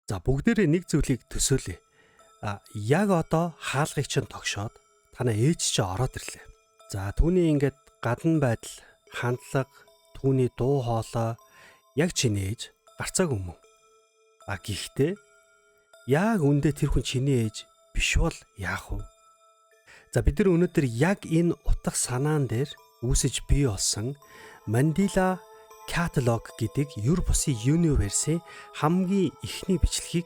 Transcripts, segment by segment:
За, бүгдээрээ нэг зүйлийг төсөөлье. А яг одоо хаалгыг чинь тогшоод танай ээж чинь ороод ирлээ. За, түүний ингээд гадна байдал, хандлага, түүний дуу хоолой яг чиний ээж гарцаагүй юм уу? А гэхдээ яг үндэ тэр хүн чиний ээж биш бол яах вэ? За, бид нар өнөөдөр яг энэ утга санаан дээр үүсэж бий болсон Mandela Catalog гэдэг ер бусын universe-ийн хамгийн эхний бичлэгийг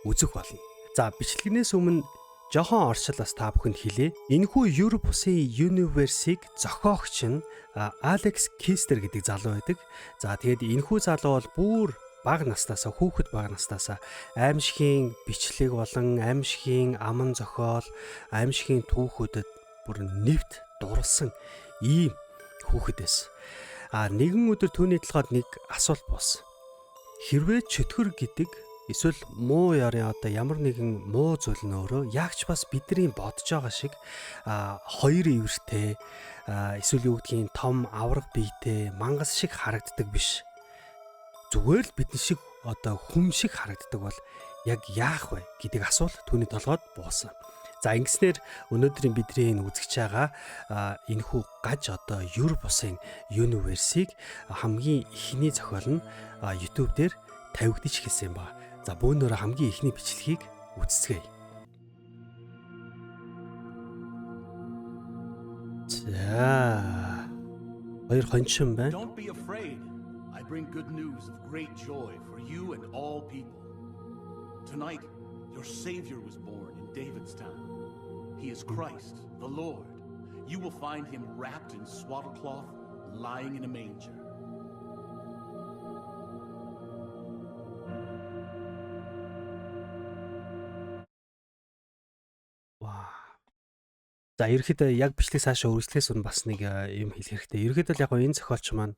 үзэх болно. За, бичлэгнээс өмнө жоохон орчил бас та бүхэнд хэлье. Энэхүү ер бусын universe-ийг зохиогч нь Алекс Кистер гэдэг залуу байдаг. За, тэгээд энэхүү залуу бол бүр бага наснасаа, хүүхэд бага наснасаа аймшгийн бичлэг болон аймшгийн аман зохиол, аймшгийн түүхүүдэд бүр нэвт дурлсан ийм хүүхэд байсан. А нэгэн өдөр түүний толгойд нэг асуулт болсон. Хэрвээ чөтгөр гэдэг эсвэл муу ёрын одоо ямар нэгэн муу зүйл нь өөрөө яг ч бас бидний бодож байгаа шиг хоёр эвэртэй, эсвэл юу гэдгийг, том авраг биетэй мангас шиг харагддаг биш. Зүгээр л бидний шиг одоо хүм шиг харагддаг бол яг яах вэ гэдэг асуулт түүний толгойд буусан. За, ингэснээр өнөөдрийн бидний энэ үзэж байгаа энэхүү гаж одоо ер бусын universe-ийг хамгийн эхний зохиол нь YouTube дээр тавигдаж эхэлсэн юм ба. За, бөөнөрөө хамгийн эхний бичлэгийг үзцгээе. За, хоёр хончин байна. Don't be afraid. I bring good news of great joy for you and all people. Tonight, your Savior was born in David's town. He is Christ, the Lord. You will find him wrapped in swaddlecloth, lying in a manger. Вау. За, ерөөхдөө яг бичлэг цаашаа үргэлжлэхээс өмнө бас нэг юм хэлэх хэрэгтэй. Ерөөхдөө л яг энэ зохиолч маань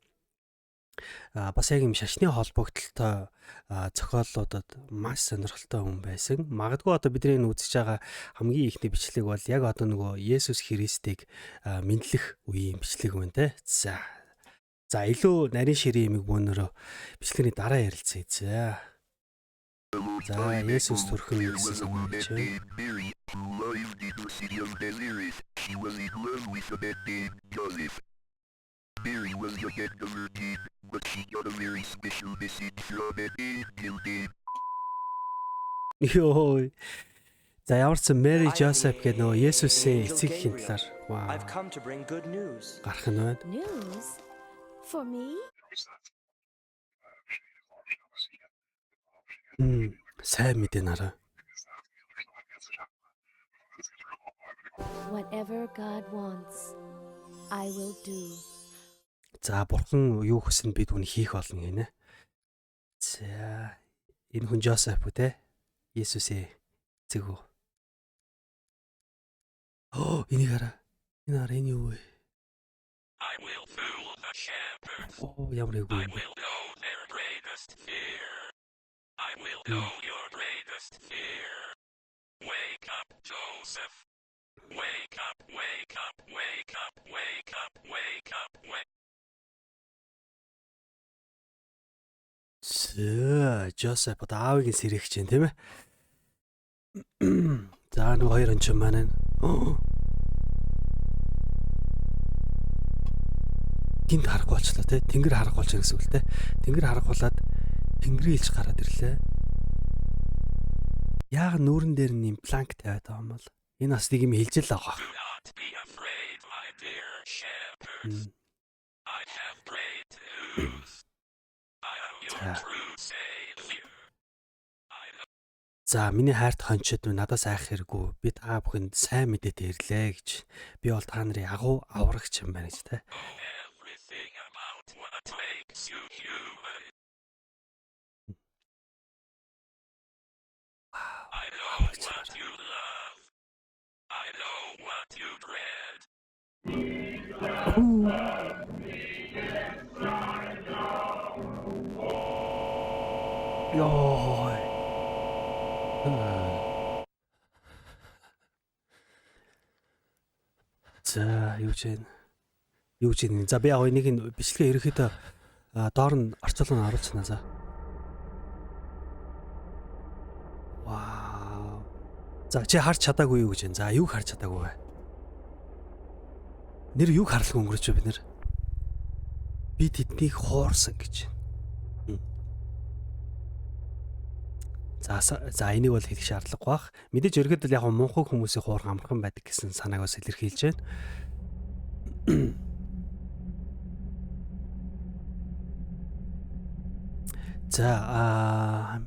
бас яг юм шашны холбогдлолтой зохиоллуудад маш сонирхолтой хүн байсан. Магадгүй одоо бидний энэ үзэж байгаа хамгийн эхний бичлэг бол яг одоо нөгөө Есүс Христийг мэндлэх үеийн бичлэг байна те. За. За, илүү нарийн ширээ юмыг бөөнөрөө бичлэгний дараа ярилцъя. За. За, Есүс төрөх нь гэсэн санаа чи. Mary, who lived in the city of Nazareth. She was in love with a man named Joseph. Mary was young and a virgin, but she got a very special message from an angel named Йоо. За, ямар ч Мэри Жозеф гэдэг нөгөө Есүсийн эцэг эхийн талаар, вау, I've come to bring good news. гарах нь байна. News? For me? Сайн мэдээ нараа. Whatever God wants, I will do. За, бурхан юу хүснэ, би түүнийг хийх болно гинэ. За, энэ хүн Жозеф үү те? Есүсээ эцэг үү? Оо, энийг хараа. Энэ хараа, энэ юу вэ? I will fool the shepherds. Оо, ямар эвгүй I юм бэ? will know their greatest fear. I will know your greatest fear. Wake up, Joseph. Wake up, wake up, wake up, wake up, wake up, wake. За, Жозеф одоо аавыг нь сэрэх чинь, тийм ээ. За, нөгөө хоёр хончин маань. Оо. Гинт харахгүй болчлоо те. Тэнгэр харахгүй болчих гэсэн үг л те. Тэнгэр харахгүй болоод тэнгэрийн элч гараад ирлээ. Яг нүүрэн дээр нь юм планк тавиад байгаа юм бол энэ бас нэг юм хэлж л байгаа. Do not be afraid, my dear shepherds. I have great news. I am your За. true savior. I know За, миний хайрт хончид минь, надаас айх хэрэггүй. Би та бүхэнд сайн мэдээтэй ирлээ гэж. Би бол та нарын агуу аврагч юм байна гэж те. everything about what makes you human. I know Аврагч what нараа. you love. I know what you dread. Хүү. Йой. Аа. За, юу ч вэ? Юу ч вэ? За, би яг энийг нь бичлэгээ ерөөхдөө доор нь орчуулга нь оруулчихна, за. За, чи харж чадаагүй юу гэж байна. За, юуг харж чадаагүй вэ? Нэр юуг харлаг өнгөрч бид нэр? Би тэднийг хуурсан гэж. За за, энийг бол хэлэх шаардлагагүй бах. Мэдээж ерөөдөл яг мунхаг хүмүүсийн хуурах амархан байдаг гэсэн санааг бас илэрхийлж байна. За аа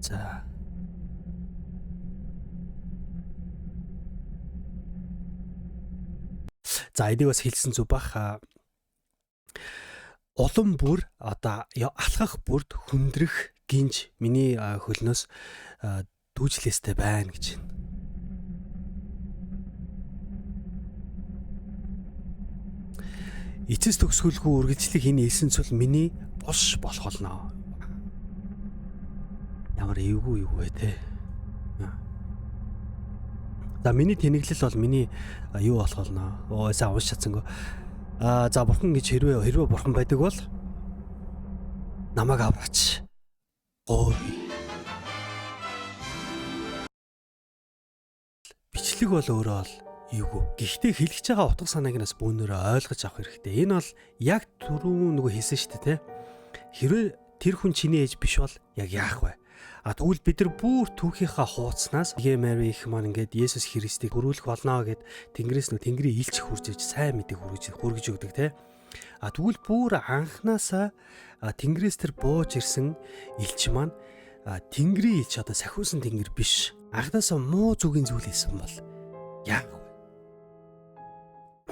за. За, энийг бас хэлсэн зүг бах. Улам бүр одоо алхах бүрд хүндрэх гинж миний хөлнөөс дүүжлээстэй байна гэж байна. Эцэс төгсгөлгүй үргэлжлэх энэ элсэн цул миний бус болох болно. Ямар эвгүй юу вэ те. За, миний тэнэглэл бол миний юу болох болно. Оо, сайн унш чадсангүй. Аа, за, бурхан гэж хэрвээ бурхан байдаг бол намайг аваач. Гоо. Бичлэг бол өөрөө бол эвгүй. Гэхдээ хэлж байгаа утга санааг нь бас бүүнөрөө ойлгож авах хэрэгтэй. Энэ бол яг түрүүн нөгөө хэлсэн шүү дээ, те. Хэрвээ тэр хүн чиний ээж биш бол яг яах вэ? А тэгвэл бид нар бүр түүхийнхаа хууцнаас Мэри их маань ингээд Есүс Христийг хөрвүүлэх болно гэд Тэнгэрээс нөө Тэнгэрийн илч хурж иж сайн мэдээг хүргэж өгдөг, те. А тэгвэл бүр анханасаа Тэнгэрээс тэр бууж ирсэн элч маань Тэнгэрийн элч, одоо сахиусан Тэнгэр биш. Анханасаа муу зүгийн зүйл хийсэн бол яах вэ?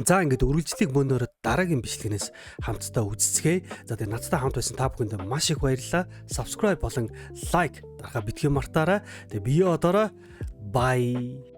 За, ингээд үргэлжлэлийг мөнөөр дараагийн бичлэгнээс хамтдаа үзцгээе. За, тэгээ надтай хамт байсан та бүхэнд маш их баярлалаа. Subscribe болон like дарахаа битгий мартаарай. Тэгээ бие одоорой. Bye.